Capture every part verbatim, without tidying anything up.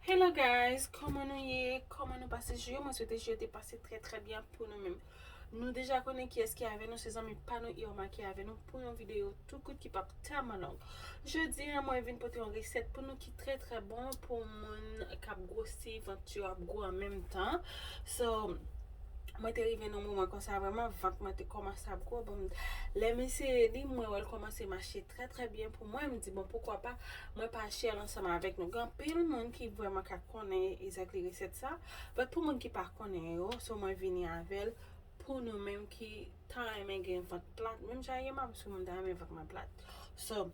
Hello guys, kòman nou ye? Kòman nou pase jou yo? Mwen swete jou yo te pase trè trè byen pou nou menm. Nou deja konnen kiyès ki avè nou, se zanmi pa nou Irma ki avè nou pou yon videyo tou kout ki p ap tèlman long. Jodi a, mwen vin pote yon resèt pou nou ki trè trè bon pou moun k ap gwosi, vant yo ap gwo an menm tan. So, mwen te rive nan moman konsa, vrèman, vant mwen te kòmanse ap gwo. Bon, lè m eseye li, mwen wè l kòmanse mache trè trè byen pou mwen. M di, bon, poukwa pa, mwen pa share l ansanm avèk nou. Gen anpil moun ki vrèman ka konnen exactly resèt sa. But pou moun ki pa konnen yo, so mwen vini avè l pou nou menm ki ta renmen gen vant plat. Menm jan Irma, paske mwen ta renmen vant mwen plat. So,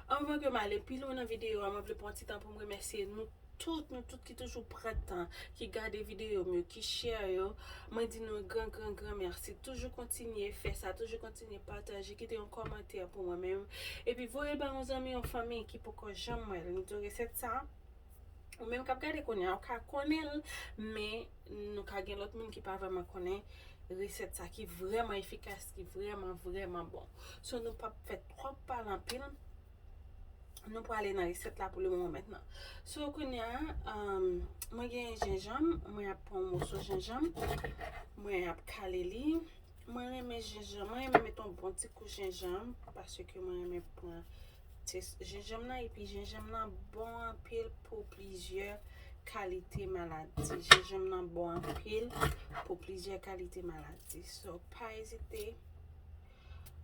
anvan ke m ale pi lwen nan videyo a, mwen vle pran ti tan pou m remèsye nou tout, nou tout ki toujou pran tan, ki gade videyo m yo, ki share yo. Mwen di nou gran, gran, gran mèsi. Toujou kontinye fè sa, toujou kontinye pataje, kite yon kòmantè pou mwen menm. Epi voye l ba yon zanmi, yon fanmi ki poko janm wè l. Nou di resèt sa, ou menm k ap gade kounye a, ou ka konnen l, men nou ka gen lòt moun ki pa vrèman konnen resèt sa ki vrèman efikas, ki vrèman, vrèman bon. So, nou p ap fè twòp pale anpil. Nou prale nan resèt la pou le moman mentnan. So, kounye a, um, mwen gen jenjanm, mwen ap pran yon moso jenjanm, mwen ap kale li. Mwen renmen jenjanm, mwen renmen met yon bon ti kou jenjanm, paske mwen renmen pran tes jenjanm nan, epi jenjanm nan bon anpil pou plizyè kalite maladi. Jenjanm nan bon anpil pou plizyè kalite maladi. So, pa ezite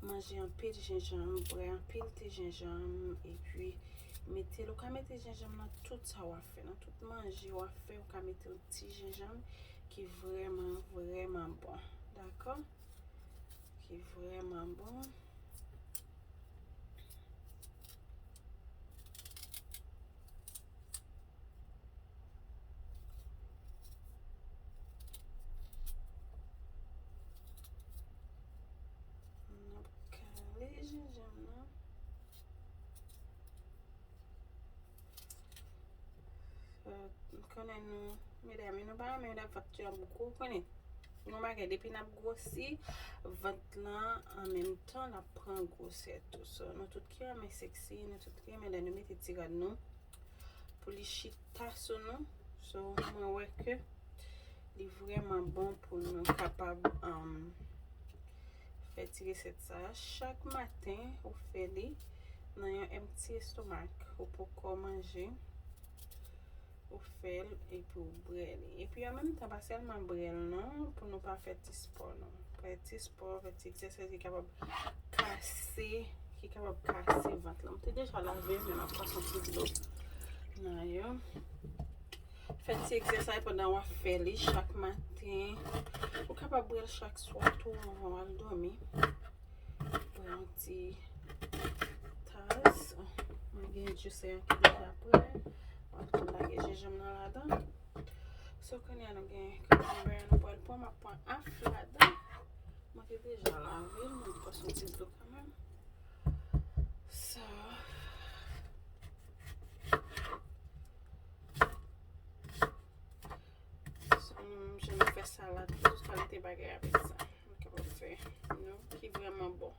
manje anpil jenjanm, bwè anpil te jenjanm, epi mete l, ou ka mete jenjanm nan tout sa w ap fè, nan tout manje w ap fè, ou ka mete yon ti jenjanm ki vrèman, vrèman bon. Dakò? Ki vrèman bon. N ap kale jenjanm nan. Fò, m konnen nou, medam, nou pa renmen lè vant yo ap gwo, konnen. Yon bagay, depi n ap gwosi, vant lan, an menm tan, l ap pran gwosè tou. So, nou tout ki renmen seksi, nou tout ki renmen lè nou mete ti rad nou, pou li chita sou nou. So, mwen wè ke li vrèman bon pou nou kapab, um, fè ti resèt sa a. Chak maten, ou fè li nan yon empty estomach. Ou poko manje, ou fè l, epi ou bwè li. Epi an menm tan, pa sèlman bwè l non, pou nou pa fè ti spò non. Fè ti spò, fè ti egzèsay ki kapab kase, ki kapab kase vant lan. M te deja lave, men m ap pase yon ti dlo nan yo. Fè ti egzèsay pandan w ap fè li chak maten. Ou kapab bwè l chak swa tou anvan w al dòmi. Bwè yon ti tas. Mwen gen juicer an ki deja prè. Mwen ap tou lage jenjanm nan ladan. So, kounye a nou gen cucumber nou pral pran, m ap pran half ladan. Mwen te deja lave l, mwen pase yon ti dlo kanmenm. So, so, nou menm jan nou fè salad, tout kalite bagay avèk sa. Nou kapab fè, nou, ki vrèman bon.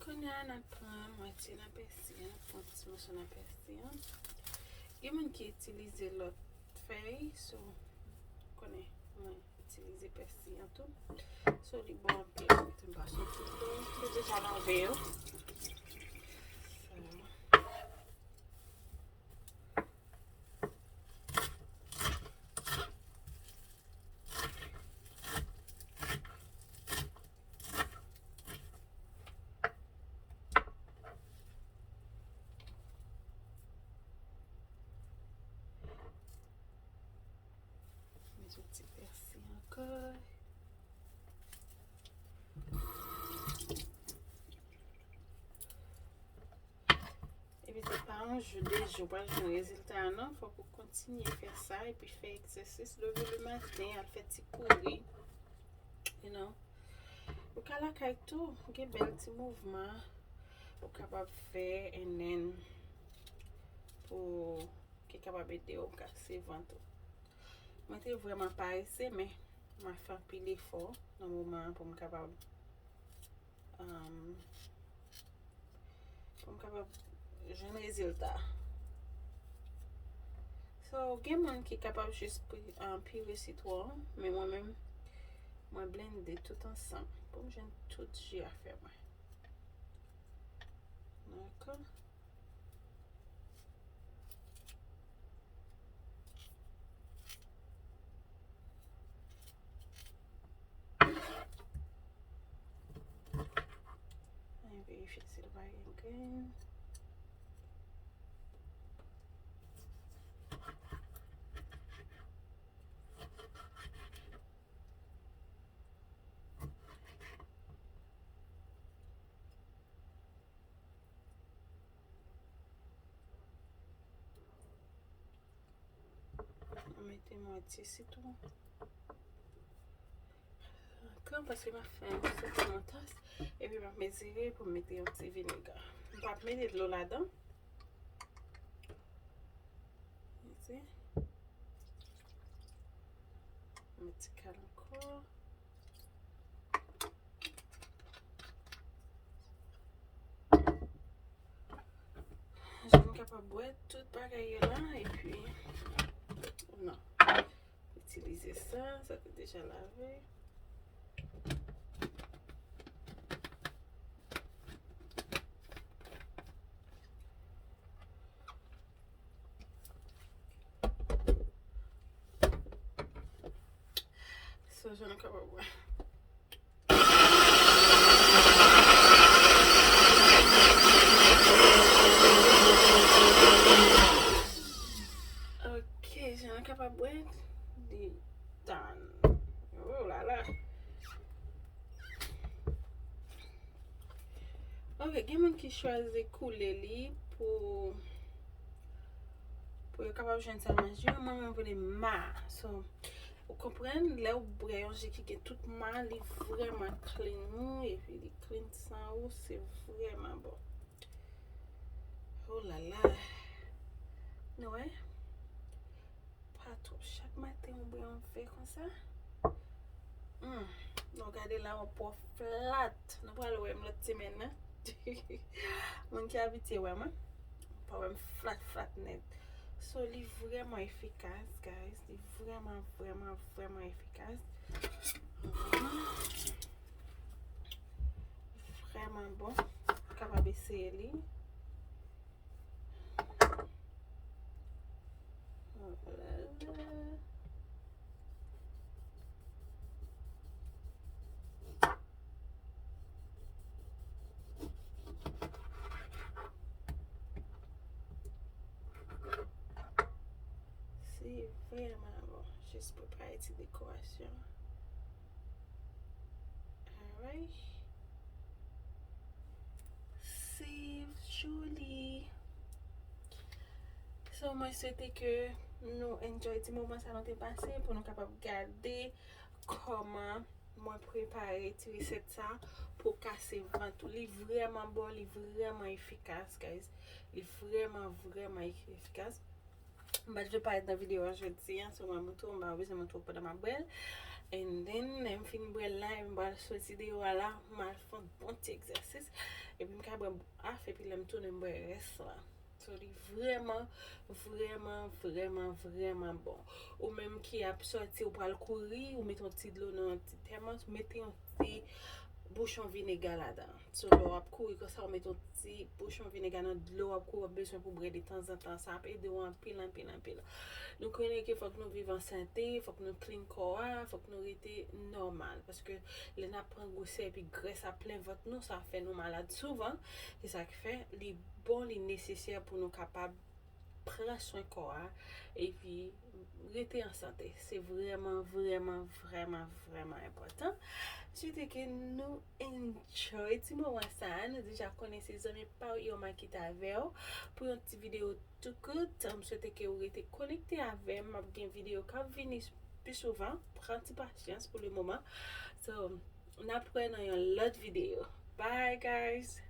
Kounye a, n ap pran mwatye nan pèsi an, n ap pran ti moso nan pèsi an. Gen moun ki itilize lòt fèy, so, konnen, mwen itilize pèsi an tou. So, li bon anpil. Mete m pase yon ti dlo. Mwen deja lave yo. Sa. Met yon ti pèsi ankò. Se pa yon jou, de jou, ou pral jwenn rezilta a non. Fòk ou kontinye fè sa, epi fè egzèsis leve le maten, al fè ti kouri. You know. Ou ka lakay tou, gen bèl ti mouvman ou kapab fè, and then pou ki kapab ede w kase vant ou. Mwen te vrèman parese, men mwen fè anpil efò nan moman an pou m kapab, um, pou m kapab jwenn rezilta. So, gen moun ki kapab jis pi-, uh, pire sitwon, men mwen menm, mwen blende tout ansanm pou m jwenn tout ji a fè mwen. Dakò? Ann verifye si l pa gen grenn. Mwen mete mwen ti sitwon. Kan, paske m ap fè yon sitwon tas, epi m ap mezire pou m mete yon ti vinèg. M p ap mete dlo ladan. Mete. Mete ti kal ankò. Jan m kapab bwè tout bagay yo la, epi, non, itilize sa, sa te deja lave. So, jan nou kapab wè. Ok, jan nou kapab wè, li done. Oh la la. Ok, gen moun ki chwazi koule li pou, pou yo kapab jwenn sa nan ji yo. Mwen, mwen vle ma. So, ou konprann, lè ou bwè yon ji ki gen tout ma, li vrèman clean ou, epi li clean san ou, se vrèman bon. Oh la la. Nou wè? Pa twòp. Chak maten ou bwè yon vè konsa. Hmm. Nou gade la, yon po flat. Nou pral wè m lòt semèn nan. Moun ki abitye wè mwen, pa wè m flat, flat nèt. So, li vrèman efikas, guys. Li vrèman, vrèman, vrèman efikas. Vrèman bon. Ou kapab eseye li. Se vrèman bon. Jis prepare ti dekorasyon. Alright. Save Julie. So, mwen swete ke nou enjoy ti moman sa nou te pase pou nou kapab gade kòman mwen prepare ti resèt sa pou kase vant ou. Li vrèman bon, li vrèman efikas, guys. Li vrèman, vrèman efikas. M pa t vle parèt nan videyo a jodi a, so m ap montre w, m pa bezwen montre w pandan m ap bwè l. And then, lè m fin bwè l la, epi m pral soti deyò a la, m al fè yon bon ti egzèsis. Epi m ka bwè af, epi lè m tounen, m bwè rès la. So, li vrèman, vrèman, vrèman, vrèman bon. Ou menm ki ap sòti, ou pral kouri, ou mete yon ti dlo nan yon ti tèmòs, ou mete yon ti bouchon vinega ladan. So, lè w ap kouri konsa, ou mete yon ti bouchon vinega nan dlo w ap kouri, w ap bezwen pou bwè detanzantan. Sa ap ede w anpil, anpil, anpil. Nou konnen ke fòk nou viv an sante, fòk nou clean kò a, fòk nou rete nòmal. Paske lè n ap pran gwosè epi grès ap plen vant nou, sa fè nou malad souvan. Se sa ki fè li bon, li nesesè pou nou kapab pran swen kò a, epi rete an sante. Se vrèman, vrèman, vrèman, vrèman enpòtan. M swete ke nou enjoy ti moman sa a. Nou deja konnen se zanmi pa w Irma ki t avè w pou yon ti videyo tou kout. M swete ke w rete konekte avè m. M ap gen videyo k ap vini pi souvan. Pran ti pasyans pou le moman. So, n ap wè nan yon lòt videyo. Bye, guys!